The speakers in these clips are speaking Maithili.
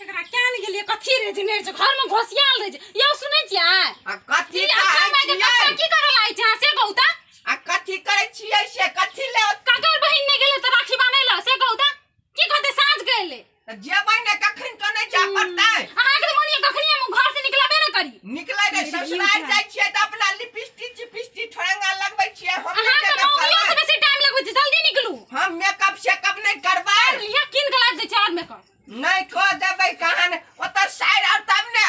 एकरा क्या ने गेलिए कथी रहे छै नहि छै घर में घोसियाल रहे छै यौ सुनै छियै आ कथी ई अच्छा कहै माय के छियै कपड़ा की करऽ लागै छै अहाँ से कहू तऽ आ कथी करै छियै से कथी ले ककर बहिन नहि गेलै तऽ राखी बान्है लए से कहू तऽ की कहतै साँझ के एलै तऽ जेबै ने कखन तो नहि जाय पड़तै अहाँके तऽ मन यऽ कखनी हम घर से निकलबे नहि करी निकलै ने ससुराल जाइ छियै तऽ अपना लिपस्टिक चिपिस्टिक ठोरंगा लगबै छियै हम नहि अहाँके मेकअप मौगियो से करबै बेसी टाइम लगबै छै जल्दी निकलू हम मेकअप सेकअप नहि करबै कर लिअ कीन के लाबि दै छै आओर मेकअप नहि कऽ देबै कहाँ ने ओतऽ साइड आओर तब ने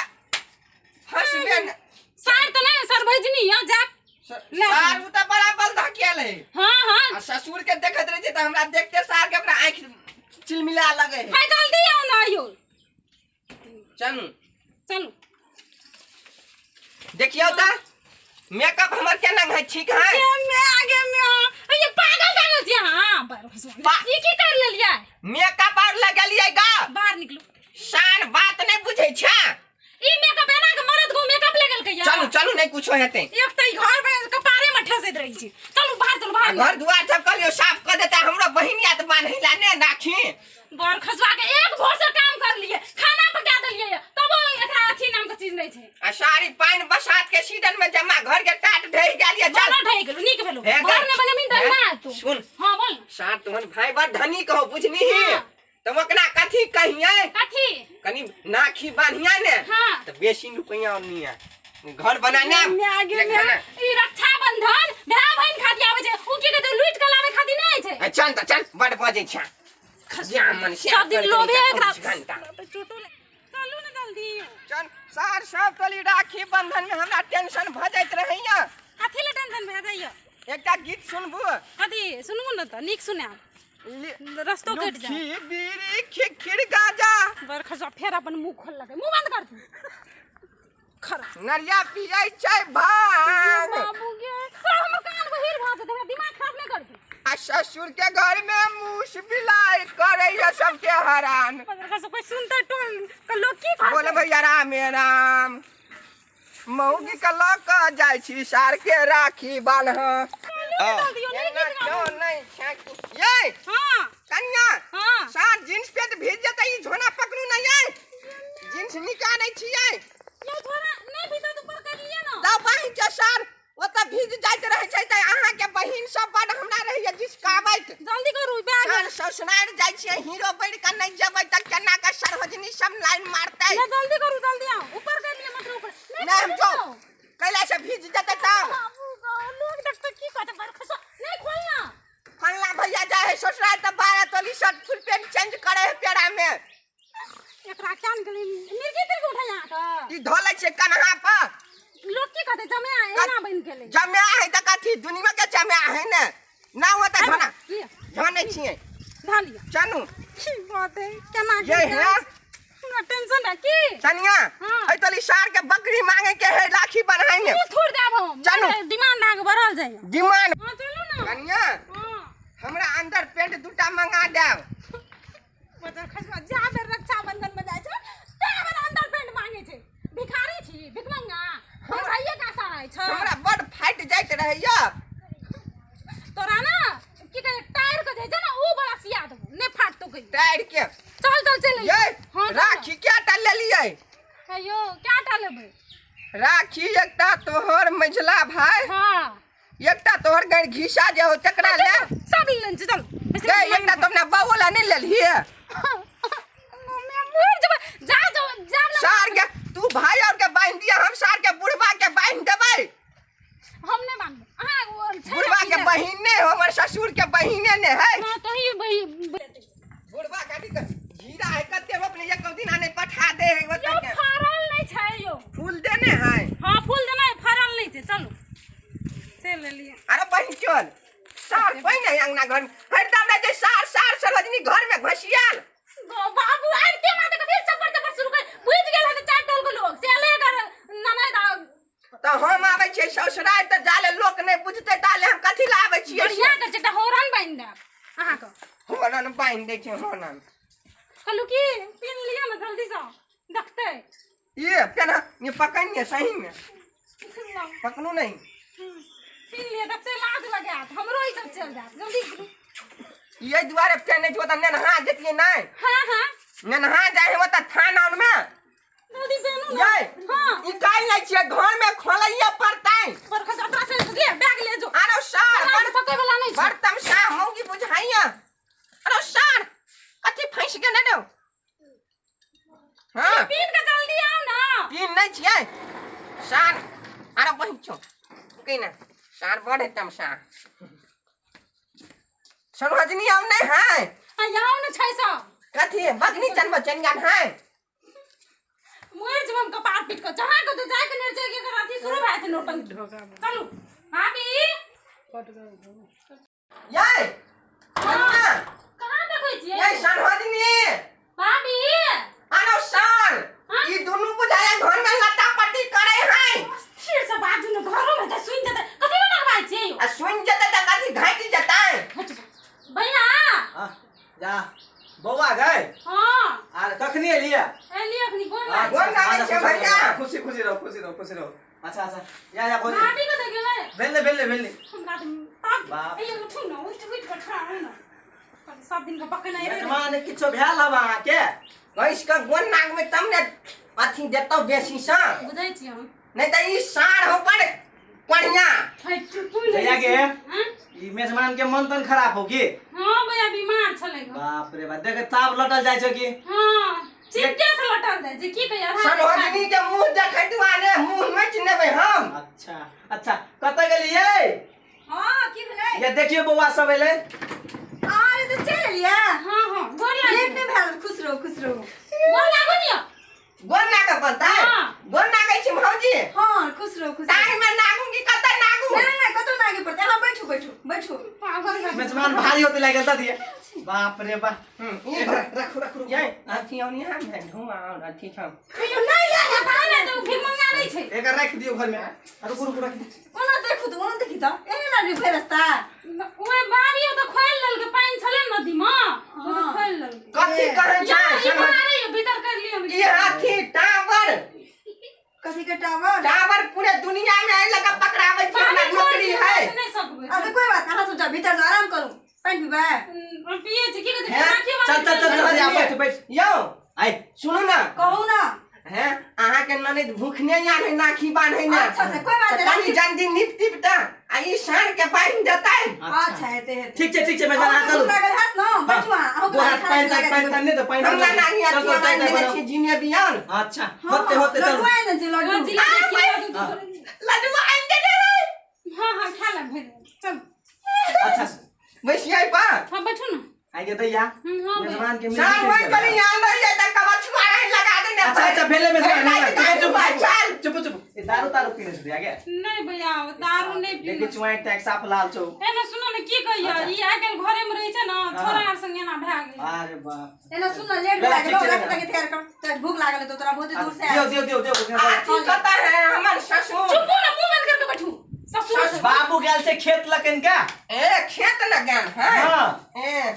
हँसबे ने सार तऽ नहि सर भजनी यऽ जायब सार उ तऽ बड़ा बल धकेल है हाँ हाँ आ ससुर के देखैत रहै छै तऽ हमरा देखते सार के ओकरा आँखि चिलमिला लगे है हाय जल्दी आउ ना यौ चलू चलू देखियौ तऽ मेकअप हमर केना है ठीक है गे मैं आगे मैं ये पागल तागल छी अहाँ बार ई की कर लेलियै मेकअप आर लगलियै गा बाहर निकलू शान बात नहि बुझै छै ई मेकअप एना के मरद को मेकअप लगल के चलू चलू नहीं कुछो हेतै एक त ई घर में कपारे में ठसैत रहै छी चलू बाहर चलू आ बाहर घर दुआर सब कहलियो साफ कऽ देता हमरो बहिनिया तऽ बान्है ला ने राखी बर खसवा के एक भोर से काम कर लिए खाना पका देलिए तब एकरा अथी नाम के चीज नहीं छै आ सारी पानि बरसात के सीजन में जमा घर के टाट ढहि गेल ये चल घर ढहि गेलो नीक भेलो हे घर गै। ने बनेबी तऽ हे, ना तू सुन हां बोल सार तोहन भाई बड़ धनी कहो बुझनी ही हाँ। तऽ ओकरा कथी कहियै कथी कनी नाखी बान्हिया ने हाँ। तऽ बेसी रुपैआ निया घर बनाने आगे में ई रक्षाबंधन भाय बहिन खातिर आबै छै उ की कहै लूट के लाबै खातिर नहि छै चल तऽ चल बड़ बजै छै जा मन से सब दिन लोभे एकरा घंटा चोटो चलू ने जल्दी चल सार सब टोली राखी बंधन में हमरा टेंशन भऽ जाइत रहैया कथी ले टेंशन भए जाइया एकटा गीत सुनबू कथी सुनबू ने तऽ नीक सुनायब रस्तो कटि जाए लुखी बीड़ी खिखिर गाजा बड़ खसा फेर अपन मुंह खोललकै मुंह बंद कर तू खरा नरिया पियै छै भांग बाबू गे तोरा हमर कान बहिर भऽ जेतै हमरा दिमाग खराब नहि कर तू आ ससुर के घर में मूस बिलाई करैया सबके हरान बड़ खसा कोई सुनतै टोल के लोग की कहतै बोल भैया रामे राम मौगी के लऽ कऽ जाइ छी सार के राखी बान्ह जल्दी यौ, नहि एना गीत क्यों गाबू। नहि छेकी ये हाँ कन्या हाँ सार जींस पेंट भीज जेतै ई झोना पकड़ू ने ये जींस निकालै छियै यौ थोड़ा नहि भीतर ऊपर कर लिअ ना तऽ बहिन के सार ओतऽ भीज जाइत रहै छै तऽ अहाँके बहिन सब बड हमरा रहैया जिसकाबैत जल्दी करू बैग सार ससुरार जाइ छियै हीरो बढ़ि कऽ नहि जेबै तऽ केना कऽ सरोजनी सब लाइन मारतै नहि जल्दी करू जल्दी आउ ऊपर कर लिअ मतलब ऊपर नहि नहि हम खोलू जो ना। कैला से भीज जेतै तब बाबू गो, लोग देखते की कहते बड़ खसा नहीं खोलना फल्ला भैया जाइ है ससुराल तऽ 12 तोली शर्ट फुल पेंट चेंज करे है पेड़ा में एकरा क्या निकली मिर्गी तिर्गी उठै अहाँके ई धऽ लै छियै कन्हा पर लोग की कहते जमे एना बनि गेलै जमा है तऽ कथी दुनिया के जमा है ने ना होता झोना लिअ झोने छियै धऽ लिअ चलू की बात है केना ये है हमरा टेंशन है की सनिया हाँ। एहि तली सार के बकरी मांगे के है राखी बनाए ने मुँह थोड़ देब हम चलू। डिमांड अहाँके बढ़ल जाइए डिमांड हाँ चलू ना कनिया हाँ हमरा अंदर पेंट दूटा मंगा देब बजर खसवा जा बेर रक्षाबंधन में जाइ छै ता बेर अंदर पेंट मांगे छै भिखारी छी भिखमंगा हमर भाइये के आशा रहै छै हमरा बड फाटि जाइत रहैया तोरा ना की कहै टायर के जे छै ना ऊ बड़ा सिया देबो ने फाटतो कहियो टायर के चल चल चल ये हाँ चल। राखी क्या टा लेलियै कहियो क्या टा लेबै राखी एकटा तोहर मझला भाई हाँ एकटा तोहर गैर घिसा जे हो तकरा ले सब ले लेने छी चल गे एकटा तो अपना बउओ ला नहीं लेलही मरि जेबै जा जा जा ना सार के तू भाई और के बांध दिया हम सार के बुढ़वा के बांध देबै हम नहि मानबै अहाँ ओ छै बुढ़वा के ना बहिन ने हमर ससुर के बहिने ने है हाँ तही बही बुढ़वा के अथी जीरा है कते रोपने एक दिन नहीं पठा दे है यौ ओतऽ के फड़ल नहि छै यौ फूल देने है हाँ फूल देना है फड़ल नहीं छै चलू चलि लेलियै अरे बहिन चल सार पहिने है अंगना घर में हरदम रहे छै सार सार सरोजनी घर में घुसियाल गो बाबू आर के माते के फिर चप्पर चप्पर शुरू कर बुझि गेल हेतै चारि टोल के लोग से अले कर ननद आ तऽ हम आबै छियै ससुराल तऽ जाले लोक नहि बुझतै ताले हम कथी लए आबै छियै बढ़िया कर छै एकटा होरन बान्हि देब अहाँके होरन बान्हि दै छै होरन कहलू की पिन लिअ ने जल्दीसँ देखतै ये केना ये पकड़िए सही में पकड़ू नहीं पिन लिअ देखतै लाज लगायत हमरो ई सब चलि जायत जल्दी ये दुआरे पेने छो त नेनहा जतिए नै। हां हां नेनहा जाय हो त थाना में जल्दी पेनू ना। ये हां ई काई नै छियै घर में खोलैया पड़तै। पर खस अतरा से ले बैग ले जो। अरे सार बड़ सके वाला नै बड़ तमसा मौगी बुझाइया। अरे सार कथी फंस गेल ने। हां पीन के जल्दी आओ ना। पीन नै छियै सार। अरे बहिन छो की ना सार बड़ तमसा सरोजनी आव नै है। आ याओ न छै सब कथी बगनी चनब चनगान है। मोर जब कपार पीट के जहां के तो जाय के निर्जय के अथी शुरू भए छै नौटंकी। चलू भाभी ये कन्या कहां देखै छियै? ये सरोजनी भाभी अरे सार ई दुनू बुझाया घर में लत्ता पट्टी करे है। स्थिर से बाजू न घरो में त सुन जतै कथि ले लगबाइ छियै? आ सुन जतै त कथी घाटि जतै। भैया हां जा बौआ गए। हां आ कखनी एलियै? एलियै अखनी। गोर लागै गोर लागै छै भैया। खुशी खुशी रहो खुशी रहो खुशी रहो। अच्छा अच्छा या या भौजी भाभी कतऽ गेलै? भेलै भेलै भेलै। हमरा त बाप ए उठू न उठ उठ के खड़ा हो न सब दिन के पकड़ना एबे। मेजबान किछो भेल हब अहाँ के? गैस के गोर नाग में तब ने अथी देतौ बेसी सँ। बुझै छी हम नहीं त ई सार हो पर बढ़िया। भैया के ई मेजबान के मन तन खराब हो की? हां भैया बीमार छलै। बाप रे बाप देख ताब लटल जाय छै की? हां चिपके से लटल जाय छै की कहिया। सरोजनी के मुंह देखै दुआरे मुंह नोच नेबै हम। अच्छा अच्छा कतऽ गेलियै? हां की भेलै? ये देखियो बौआ सब एलै। अरे तो चल एलियै। हां हां गोर लागू। लेट नै भेल। खुश रहो खुश रहो। गोर लागू नियो। गोर लागऽ पड़तै? गोर लागै छी भौजी। हां खुश रहो खुश रहो। टांग में नागू की कतऽ नागू? नै नै कतौ नागे पड़तै। अहाँ बैठू बैठू बैठू। मेजबान भारी होते लागल त दिए। बाप रे बाप। ई रखू रखू ये अथी औनी हम है धुआं और अथी छम। कहियो नै या पता नै त भीख मंगा नै छै। एकर राख दियो घर में। रुकू रुकू राख दियो। ओना देखू त ओना देखी त एने लागे भेल रास्ता। ओए बारी त खोल लेलकै पानि छलै नदी में ओ त खोल लेलकै। कथी कहै छै? अरे भीतर कर लियो। ई हाथी टावर कथी के टावर? टावर पूरे दुनिया में एहि लगा पकड़ाबै छै हमरा नौकरी है। नै सकबै। अच्छा कोई बात अहाँ सब जा भीतर जा आराम करू। पानि पीबै? पिए छी की कहै छै? चल चल चल जा बैठ बैठ। यौ आइ सुनू ना कहू ना। हैं अहाँ के ननद भूखने या नहीं नाखी बान्हे ना। अच्छा अच्छा कोई बात नहीं जल्दी निप टिप त आ ई साँढ़ के बान्हि देतै। अच्छा हेतै हेतै ठीक छै ठीक छै मेजबान अहाँ चलू। लागल हैत न बैठू अहाँ। अहूँ गोर हाथ पानि तानि पानि तानि नै त पानि हमरा नाही अथी बान्हि छी जिने बियान। अच्छा होते होते चलू। लड्डू आनि छै लड्डू। लड्डू आनि देने है। हां हां खा ले भरि चल। अच्छा बैसियै पा। हां बैठू ना। आइ के दैया मेजबान के सार होय कनी आन रहियै त कबछुआ रहि लगा देने। अच्छा अच्छा भेले मेजबान चुप चुप चुप। ए दारू तारू पीने छै आगे? नै भैया दारू नै पीने। देखि चुआइ टैक्स साफ लाल छौ। एना सुनो ने की कहिया ई आइ काल्हि घरे में रहै छै न छोरा आर संग एना भए गेल। अरे बाप एना सुन न लेट भए गेलो राख तक तैयार कर त भूख लागल त तोरा बहुत दूर से दियो दियो दियो दियो। अथी कतऽ है हमर ससुर? चुपू न मुंह बंद करके बैठू। ससुर बाबू गेल छै खेत लकन का। ए खेत लगन है। हां ए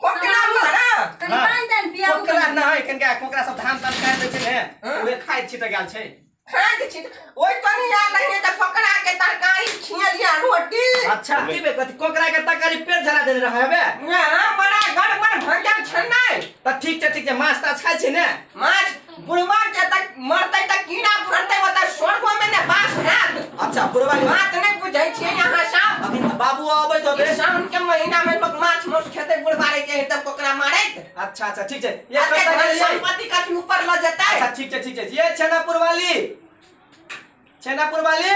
कोकरा मारा कनी पानि तानि पियाबू। कोकरा न है कनका कोकरा सब धान तान काटि दै छै ने उहे खाइ छी त गेल छै। खाइ छी ओइ तनी आल रहियै त कोकरा के तरकारी खियलिया रोटी। अच्छा की बे कथी कोकरा के तरकारी पेट झरा देने रहै हबे? ना बड़ा गड़बड़ भ गेल छै नै। त ठीक छै ठीक छै माछ ताछ खाइ छै ने? माछ बुढ़वा के त मरतै त कीड़ा फड़तै ओतऽ स्वर्गो में ने बास हैत। अच्छा बुढ़वा के बात नै बुझै छियै अहाँ सब। अभी बाबू अबैत होतै। सावन के महीना में लोग माछ माउस खेतै बुढ़वा के तब कोकरा मारैत। अच्छा अच्छा ठीक छै ये कतऽ गेलियै? संपत्ति कथी ऊपर ल जेतै। अच्छा ठीक छै ठीक छै। ये छेनापुर वाली छेनापुर वाली।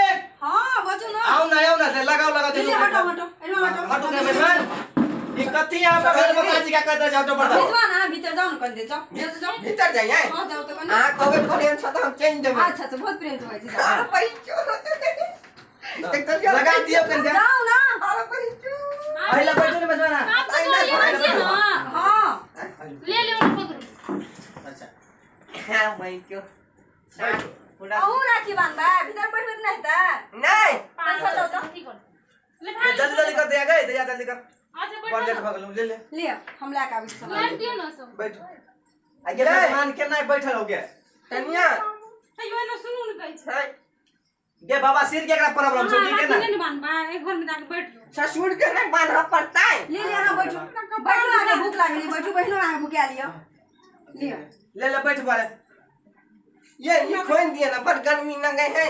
हां बजू ना। आउ ना आउ ना लगाओ लगाओ। हटो हटो एना हटो हटो ने मेजबान। ई कथी यहाँ पर घर में का कहता जाओ तो बता। मेजबान अहाँ भीतर जाओ न कन दे जाओ भीतर जाओ। भीतर जाइए। हां जाओ तो कन। अहाँ कहबै प्रेम से त हम चेंज देबै। अच्छा अच्छा बहुत प्रेम से होइ छै। अरे पैचो लगा दियो कन जाओ ना। अरे पैचो पहिला बैठो ने मेजबान। आप तो ले ना। हां ले ले उन पकड़ो। अच्छा हां बैठो बैठो। अहूँ राखी बांधबै भीतर बैठबै त नै हेतै? नै पैसा दौ त ले भाई जल्दी जल्दी कर दिया गए दैया जल्दी कर। अच्छा पर बैठो लेट भऽ गेलौ ले ले लिअ हम लए के आबै छी सामान। ले दियो ना सब बैठो। आ ये मेजबान केना बैठल हो गया? कनिया तैयो एना सुनू ने कहै छै। गे बाबा सिर के एकरा प्रॉब्लम छौ की केना नहीं बांधबा एक घर में जाके बैठ लो ससुर के नहीं बांधऽ पड़तै ले ले अहाँ बैठू बैठू अहाँके भूख लागल बैठू बहिनो अहाँके भूखा लिअ लिअ ले ले बैठ बारे ये खोल दिए ना बड़ गर्मी लगे है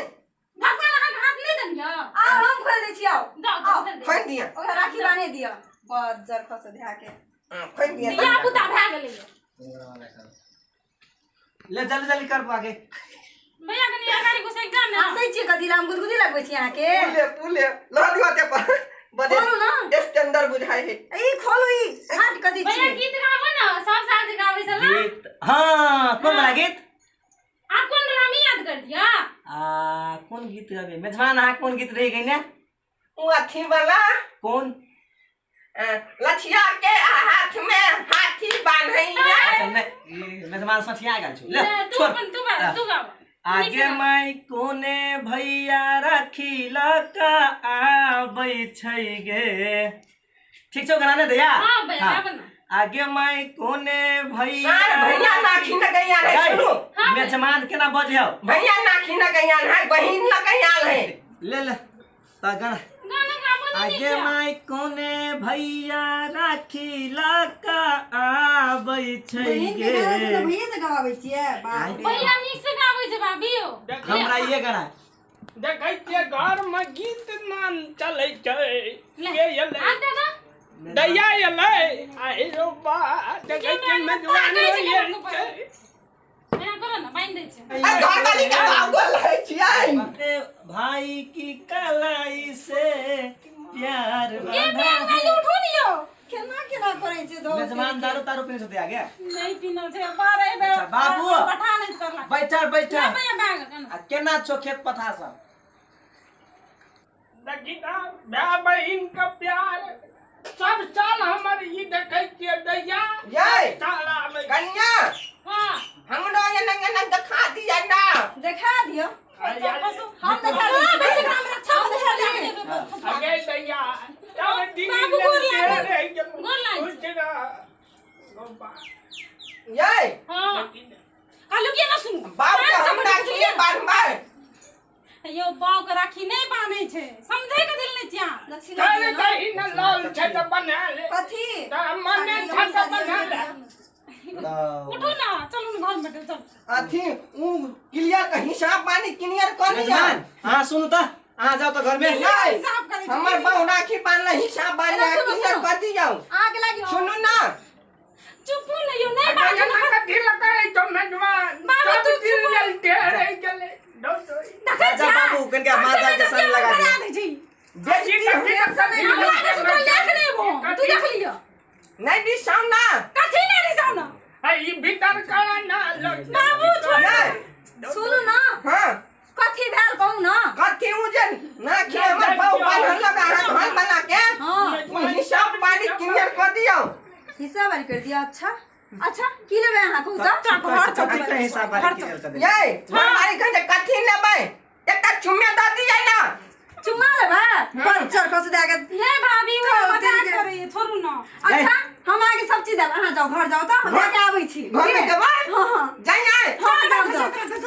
भगवान अहाँ हाथ नहीं दनियो आओ हम खोल दै छी आओ जाओ जाओ खोल दिए ओकरा राखी बान्हि दिअ बज्जर खस ध्या के खोल दिए धिया पुता भए गेलै ले जल्दी जल्दी कर पाके भैया कनी अगाड़ी घुसै जा ने हँसै छियै कथी लए हम गुदगुदी लगबै छी अहाँके पुले पुले लऽ दियो ते पर बड़े खोलू ना। स्टैंडर्ड बुझाइ है ई खोलू ई हाथ कथी भैया छियै गीत गाबो ना सब साथ गाबै छला गीत हां कोन वाला गीत आप कोन रामी याद कर दिया आ कोन गीत गाबे मेजबान अहाँ कोन गीत रहि गई ने ओ अथी वाला कोन लछिया के हाथ में हाथी बान्हैया अच्छा नहीं मेजबान सठिया गेल छौ ले तू छोड़ अपन तू गाब तू गाब आगे माई कोने भैया राखी लका आबै छै गे ठीक छौ गाना ने दैया हां भैया गाब ना आगे माई कोने भैया सार भैया नाखी न गैया है सुनू मेजबान केना बजौ भैया नाखी न गैया है बहिन न गैया है ले ले त गाना गाना गाबो ने आगे माई कोने भैया राखी लका आबै छै बहिन के गे गाना छै तऽ भैये से गवाबै छियै बाप रे भैया नीक से गाबै छै भाभी हो हमरा ये गाना देखै छियै घर में गीत नान चलै छै के एलै आ दे ना दैया एलै आइ रो बा देखै छियै मेजबान एल छै एना करो ना बांधि दै छै आ घर वाली के पागल है छियै अरे भाई की कलाई से प्यार के बंधा बैग में उठो लियो केना केना करै छै धौ मेजबान दारू तारू पीने छथि आगे नहीं पीना छै बारे बेर अच्छा, बाबू। पठा नहीं करला बैठा बैठा ले भैया बैग केना आ केना छौ खेत पथा सब देखी तऽ भाय बहिन के प्यार सब साल हमर ई देखै छियै दैया यै साल आबै कन्या हां हमरो एना एना देखा दिया ना देखा दिअ हम देखा दै छी। देखा हम रक्षा हम देखा दी। अगे दैया तब दिन बाबू गोर लागै। रहि गेलौ गोर लागै। खुश रह गो बा यै हां कहलु कि ना सुनू बाप के हम राखी बान्हबै यो बाव के राखी नहीं बांधै छै समझै के दिल नहीं छिया दक्षिणा चल दिअ ना। दही न लाल छै तऽ बना ले कथी तऽ मने छै तऽ बना ले उठो ना चलू ना घर में बैठो चल अथी उ क्लियर के हिसाब पानी क्लियर कर लिया मेजबान अहाँ सुनू तऽ अहाँ जाउ तऽ घर में नहीं हिसाब करै छै। हमर बहु राखी बान्हले हिसाब बान्हले सुनू, क्लियर सुनू। कर दियौ अहाँके लागि सुनू ना चुप न यो नहीं बांधू ना कथी लगै छौ मेजबान बाबू, तू सब दिन चुप। लेल रहि गेलै दौ दौ देखै जा बाबू, कनिका माता के संग लगा दियौ। दे छी बेइज्जती हम हमरा के सुन लेख नहीं वो तू देख लियो नहीं दिसाउ ना कथी नहीं रिसाउ ना ई भीतर करा ना लग बाबू छोड़ नहीं सुनू ना हां कथी भेल कहू ना कथी उ जे नाखी हमर बहु बान्हल लगा हाथ हाथ बना के हाँ उ हिसाब पानी क्लियर कर दियौ हिसाब वाली कर दिया अच्छा अच्छा की लेबै अहाँ कहू तऽ घर कथी के हिसाब बारी क्लियर कर देबै यै घरवाली कहै छै कथी लेबै एकटा चुम्मे दऽ दियै ना चुम्मा लेबै बज्जर खस दए के ये भाभी वो तो मजाक तेरी के- करे छोड़ू ना अच्छा हम अहाँके सब चीज देब अहाँ जाउ घर जाउ तऽ हम जाके आबै छी घर में जेबै हाँ हाँ जाइए हाँ जाउ जाउ चल चल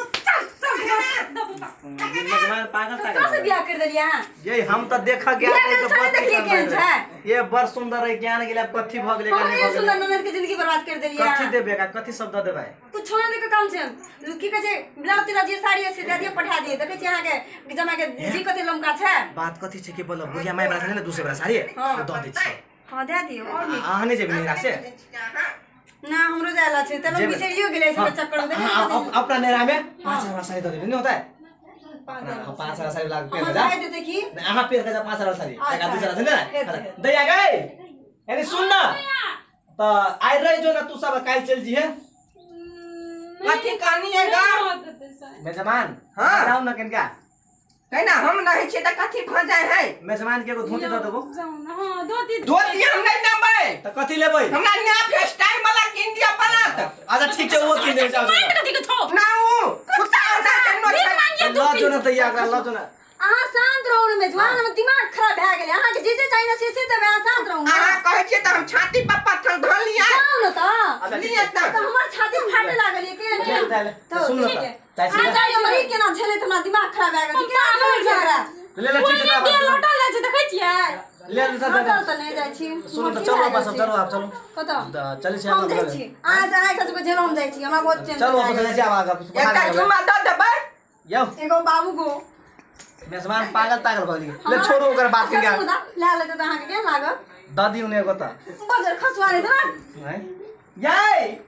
दबू मेजबान पागल कहाँ से तागल बियाह कर देलियै अहाँ ये हम तऽ देख गया बियाह रही कर तऽ छलै बड़ देखलियै केहन छै ये बड़ सुंदर है ज्ञान गेलै आब कथी भऽ गेलै हम कथी एहन भऽ सुंदर गेलै ननद के जिंदगी बर्बाद कर देलियै कथी अहाँ। देबै का कथी शब्द देबै कुछो नहि देके काम छै की कहै छै ब्लाउज तिलाउज जे साड़ी छै दए दिअ पठा दिअ देखै छियै अहाँके जमा के जी कते लमका छै बात कथी छै कि बोल बुढ़िया माय बला छलै ने दूसरे बला साड़ी हाँ। ओ दऽ दै छियै हाँ दए दियौ आओर नीक अहाँ नहि जेबै नैहरा से ना हमरो जाय ला छै तब जेबै। बिसरियो गेलै हाँ, से चक्कर में हाँ, अपना नैहरा में 5000 वाला साड़ी दऽ देबै नहि होतै अपना 5000 साड़ी ला के हमर जा भाइ देतै की नहीं, अहाँ पेर के जा 5000 साड़ी अच्छा। एक दूसरा छै ने हेतै, हेतै। दैया गई यानी सुन ना तऽ आइ रहि जो ना तू सब काल्हि चलि जिहे कथी कहनी है गा मेजबान हाँ। जाउ ना कनिका कहना हम नहीं छियै तऽ कथी भऽ जाइ है मेजबान के एगो धोती दऽ देबो हां धोती धोती हम नहीं देबै तऽ कथी लेबै हमरा नया फेस्टाइल वाला कीन दिअ पड़त अच्छा ठीक छै ओ कीन देबै जाउ माइंड कथी के छौ ना उ कुत्ता उठा के नो भीख छै मांगिए तू लऽ जो ना दैया ओकरा लऽ जो ना अहाँ शांत रहू ने मेजबान हमर दिमाग खराब भए गेलै अहाँके जे जे चाही ने से से देबै अहाँ शांत रहू ने अहाँ कहै छियै तऽ हम छाती पर पत्थर धऽ लिअ जाउ ने तऽ अच्छा ठीक लिअ छै तऽ तऽ हमर छाती फाटे लागल ये केहन केहन ले सुन ल ठीक है। त जाइ आ छी जाइ हमर ई केना झेलैत, हमरा दिमाग खराब भए गेल छै, केना झेलै छै एकरा? ले ले, ठीक छै। देह लौटल जाइ छै, देखै छियै? ले ले। लौटल तऽ नहि जाइ छी। सुन त, मोटी चलू भए वापस। गेल छी। चलू आब, चलू। कतऽ? तऽ चलै छी। हम जाइ छी, अहाँ सबके झेलो, हम जाइ छी, हमरा बहुत टेंशन चलू भए वापस गेल। जाइ छी आब आगाँ। एकटा चुम्मा दऽ देबै। यौ। एगो बाबू गो। मेजबान पागल तागल भऽ गेलै। ले छोड़ू ओकर बात के। लए लेतै तऽ अहाँके केहन लागत? दऽ दियौ ने एगो तऽ। बजर खसुआ नहि ने। हैं? यै।